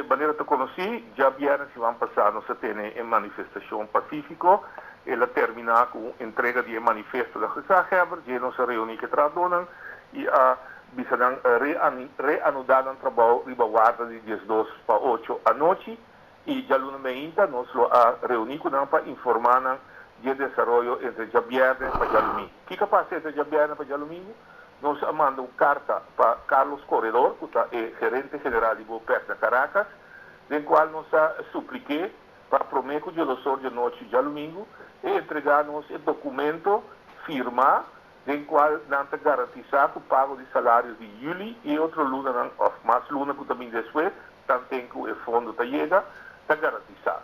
Manera ta konosí, djabièrnè siman pasá nos a tene e manifestashon pasífiko. El a terminá ku entrega di e manifesto na gezaghebber. Dje nos a reuní ku e trahadónan i a bisa nan reanudá nan trabou riba warda di 7:50 anochi, i djaluna meinta nos lo a reuní ku nan pa informá nan di e desaroyo entre djabièrnè pa djalumingu. Kiko a pasa entre djabièrnè pa djalumingu? Nos a manda un karta pa Carlos Corredor, ku ta e gerente general di Bopec na Caracas, den kual nos a suplik'é pa promé ku 12:00 di anochi djalumingu e entregá nos e dokumento firmá den kual nan ta garantisá ku pago di salario di yüli i e otro lunanan òf mas luna ku ta bin despues, tanten ku e fondo ta yega, ta garantisá.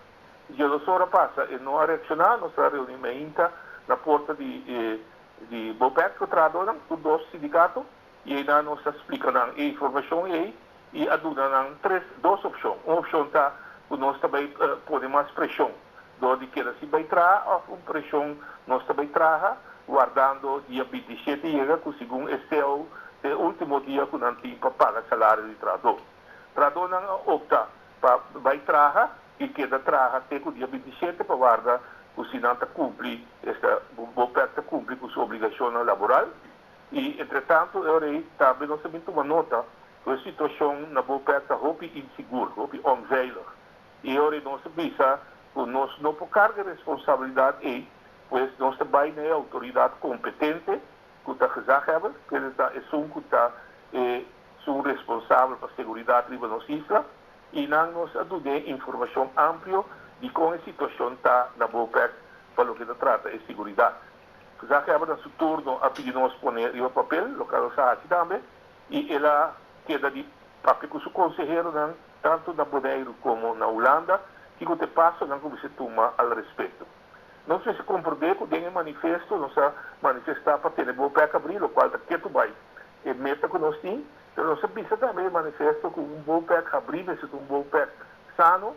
12:00 a pasa, e no a reakshoná. Nos a reuní meinta na porta di Bopec ku trahadónan, tur dos sindikato, i einan nos a splika nan e informashon ei i a duna nan tres, dos opshon. Un opshon ta ku nos ta bai pone mas preshon dor di keda sin bai traha, òf un preshon nos ta bai traha wardando dia 27 yega, ku segun e cao ta e último dia ku nan tin pa paga salario di trahadó. Trahadónan a opta pa bai traha i keda traha te ku dia 27 pa warda ku si nan ta kumpli, esta Bopec ta kumpli ku su obligashonnan laboral. I entretantu e ora ei tambe nos a bin tuma nota ku e situashon na Bopec ta hopi insigur, hopi onveilig. I e ora ei nos a bisa ku nos no por karga e responsabilidat ei, pues nos ta bai na e outoridat kompetente, ku ta gezaghebber, kende ta esun ku ta esun responsabel pa seguridat riba nos isla, i nan nos a dun'é informashon amplio di kon e situashon ta na Bopec pa loke ta trata e siguridat. Gezaghebber na su turno a pidi nos pone riba papel loke nos a hasi tambe, i el a keda di papia ku su konseheronan tantu na Boneiru komo na Hulanda kiko ta e pasonan ku mester tuma al respekto. Nos mester komprondé ku den e manifesto nos a manifestá pa tene Bopec abrí, lokual ta ketu bai e meta ku nos tin, pero nos a bisa tambe den e manifesto ku un Bopec habrí mester ta un Bopec sano,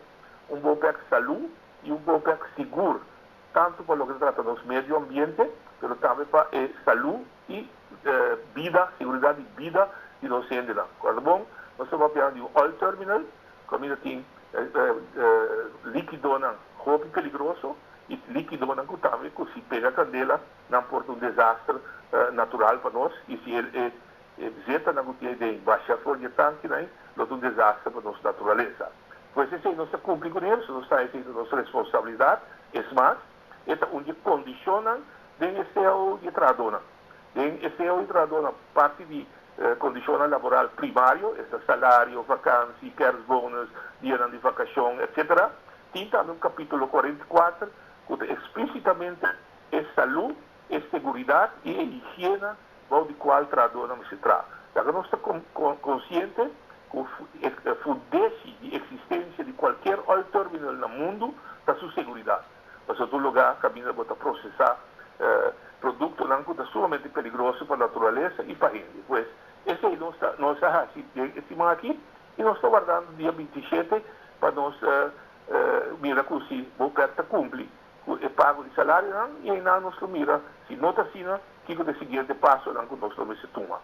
un Bopec salú i un Bopec sigur, tantu pa loke ta trata nos medio ambiente, pero tambe pa e salú i bida, siguridat di bida di nos hendenan. Kòrda bon, nos ta papiando di un oil terminal kaminda tin líkidonan hopi peligroso i líkidonan ku tambe ku si pega kandela nan por ta un desaster natural pa nos, i si e zetanan ku tin aden basha for di e tankinan ei, lo ta un desaster pa nos naturalesa. Pues esei nos ta kumpli kuné, pasobra nos ta esei ta nos responsabilidat. Es mas, e ta un di e kondishonnan den e cao di e trahadónan. Den e cao di trahadónan, parti di kondishonnan laboral primario, esta salario, vakansi, kerstbonus, dianan di vakashon, etcetera, tin tambe un kapítulo 44 ku ta eksplísitamente e salú, e seguridat i e higiena bou di kual trahadónan mester traha. Laga nos ta konsiente ku e fundeshi di eksistensia di kualkier oil terminal na mundu ta su seguridat. Pasobra ta un lugá kaminda bo ta prosesá produktonan ku ta sumamente peligroso pa naturalesa i pa hende. Pues, esei nos ta nos a hasi den e siman aki i nos ta wardando dia 27 pa nos mira ku si Bopec ta kumpli ku e pago di salarionan, i einan nos lo mira si no ta asina, kiko ta e siguiente pasonan ku nos lo mester tuma.